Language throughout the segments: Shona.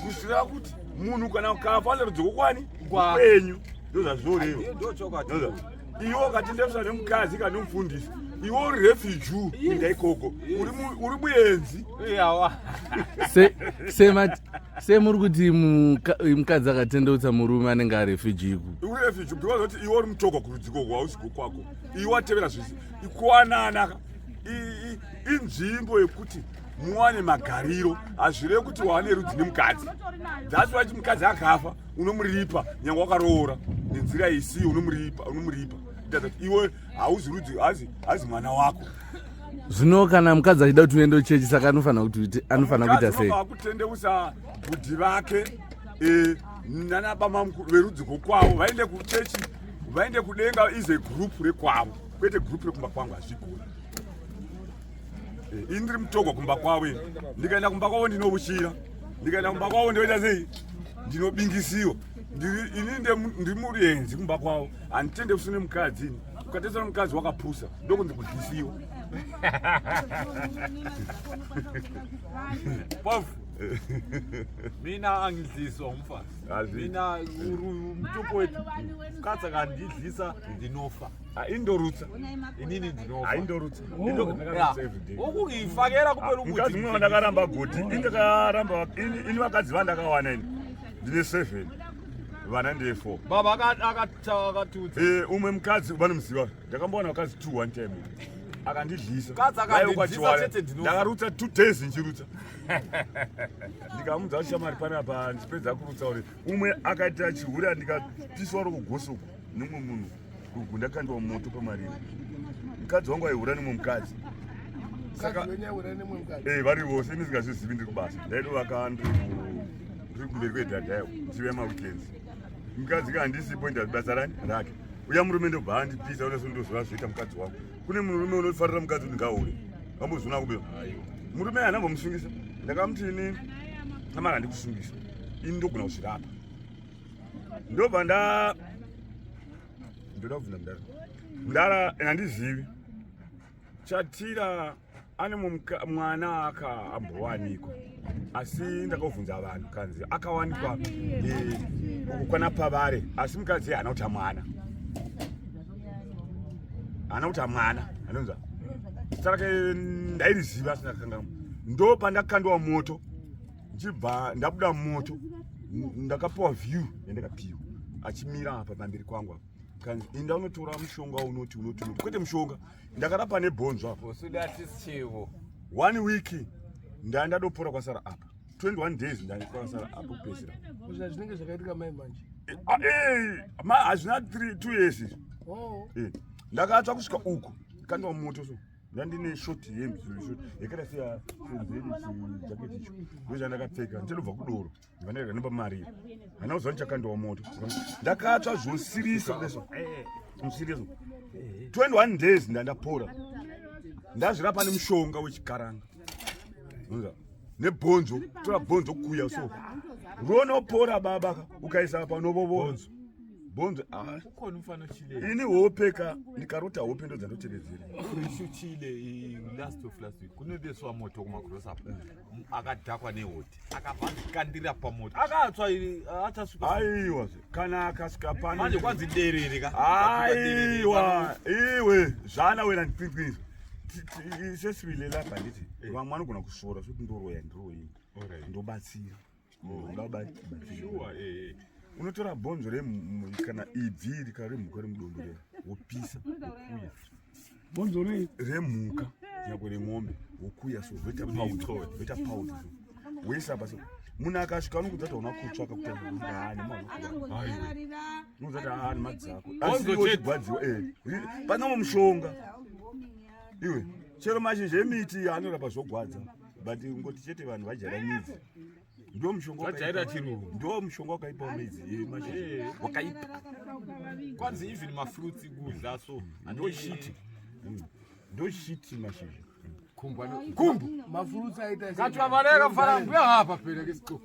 Kuzvireva kuti munhu kana ukafa anorudziko kwani kwenyu, ndozvazvinoreva. Iwe ukatendeusa nemukadzi kana nemufundisi, iwe uri refugee kuenda ikoko, uri muenzi. Semuri kuti mukadzi akatendeutsa murume anenge ari refugee ku? Uri refugee because kuti iwe uri mutoko kurudziko hausi kwako, iwe watevera zvisi kuwanana inzvimbo yekuti muwane magariro. Hazvirevi kuti wane rudzi nemukadzi. That's why mukadzi akafa unomuripa, nyange wakaroora nenzira isiyo unomuripa, unomuripa kuti iwe hauzi rudzi, hazi mwana wako. Zvino kana mukadzi achida kuti uende kuchechi, saka anofanira kuti anofanira kuita sei? Kutendeusa bhudhi vake nana baba verudzi rwokwavo vaende kuchechi, vaende kudenga is a group rekwavo, kwete group rekumba kwangu. Hazvigoni. Ini ndiri mutogwa kumba kwavo. Ini ndikaenda kumba kwavo ndinovuchira, ndikaenda kumba kwavo ndinoita sei? Ndinobingisiwa. Ini ndiri murenzi kumba kwavo, handitende kusine mukadzi. Ini ukatesana mukadzi wakapusa, ndokunzi kudlisiwa. Pofu mina angidliswa umfazi, mina umutupo wethu mukadzi akandidlisa ndinofa. Indorutsa. Inini ndinofa. Haindorutsa. Ukungifakela kuphela. Mukadzi mumwe wandakaramba goti, indakaramba ini vakadzi vandakawana, ini ndine 7 vana, ndeye 4. Baba akatiudza. Umwe mukadzi vanomuziva, ndakambowana vakadzi 2 one time, akandidlisa. Mukadzi akandidlisa chete ndinofa. Ndakarutsa 2 days ndichirutsa, ndikamudza kuti shamari panapa ndichipedza kurutsa uri umwe akaita chihure, ndikapiswa rokugosuku nemumwe munhu uku, ndakandiwa moto pamariri. Mukadzi wangu aihura nemumwe mukadzi, saka vari vose ndisingazvizivi, ndiri kubasa, ndaidovaka, ndiri kumberi kwedhadhayo, ndichiuya maweekends. Mukadzi ka handisipo, enda basa rani rake uya murume, ndobva andipisa uneso. Ndozova zvoita mukadzi wangu. Kune murume unofarira mukadzi kuti ngahure, vambozviona kube murume handambomusungisa. Ndakamuti ini amara handikusungisa, ini ndogona kuzvirapa. Ndobva nda ndoda kubvunza mudara, mudara handizivi Chatira ane mwana akambowanikwa, asi ndakabvunza vanhu kanzi akawanikwa kukwana pavare, asi mukadzi haana kuta mwana, haana kuta mwana. Anonza zita rake ndairiziva asina kangamo. Ndo pandakandwa moto, ndichibva ndabuda moto, ndakapiwa view yandakapiwa achimira apa pamberi kwangu apa, kanzi inda unotora mushonga unoti unoti unoti, kwete mushonga, ndakarapa nebhonzo apa. One week ndaa ndadopora kwasara apa, 21 days ndakwasara apa kupedzisira. Zvinenge zvakaitika mai manje. Hazvina 2 years izvi. Ndakatsva kusvika uku, kandiwa moto, so ndandine short hembe, short yakaita seya senzeri, chijaketi icho ndozvandakapfeka, ndichandobva kudoro vanenge nemba mari hana kuziva ndichakandiwa moto. Ndakatsva zvosirisa kudeso musiriso 21 days ndandapora, ndazvirapa nemushonga wechikaranga nebhonzo. Tora bhonzo kuya so ronopora baba, ukaisa panovovo bhonzo. Ini hope ka, ndikarota hope ndo dzandotevedzera. Chile last of last week kunobeswa moto kumagrosa, akadhakwa nehoti, akabva andikandira pamoto, akatsva achasvika. Aiwa, kana akasvika pano manje kwanzi derere ka. Aiwa iwe, zvana wena ndipinkwizvo sesivile lapha, nditi vamwe vanogona kusvora sokuti ndoroya, ndiroyi, ndobatsira, ndobatsira. Unotora bhonzo kana ibvi rika remhuka remudondo rera, wopisa, wokuya. Bhonzo rei? Remhuka, nyangwe remombe, wokuya so voita powder, voita powder so woisa apa. So munhu akasvika anokudza kuti hauna kutsva, akakutanunodza kuti haa nemadzako, asi iwe uchigwadziwa. Pane mushonga iwe, chero mashizha emiti anorapa zvogwadza, but ngoti chete vanhu vajaira midzi, ndo mushonga. Vajaira chirungu. Ndo mushonga wakaipa, midzi yemashizha wakaipa. Kwanzi even mafruits kudla so. Ndo shiti, ndo shiti mashizha. Kumbu mafruits aita. Kati vabaleka mfana mbuya hapa phela ke siqo.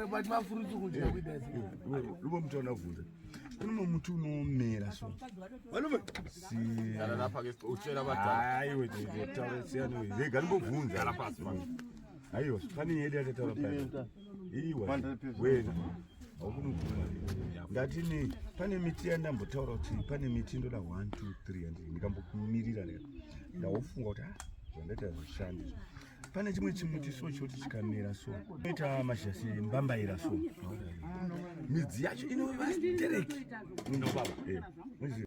But mafruits kudya kuita sei? Lubo muti unavhunza, kune muti unomera so. Kana lapha ke utshela abadala. Aiwe, taura siyana, rega ndimbobvunza. Aiwa, pane nyaya yedu yatataura paya. Iwa wena haukunoguma. Ndatini pane miti yandambotaura kuti pane miti ndoda 1 2 3 and ndikambokumirira ndika ndaofunga kuti ah, zvandaita zvishandi. Pane chimwe chimuti so choti chikamera so ita mashizha sembambaira so, midzi yacho inova stereki. Ino baba. Eh, muziva.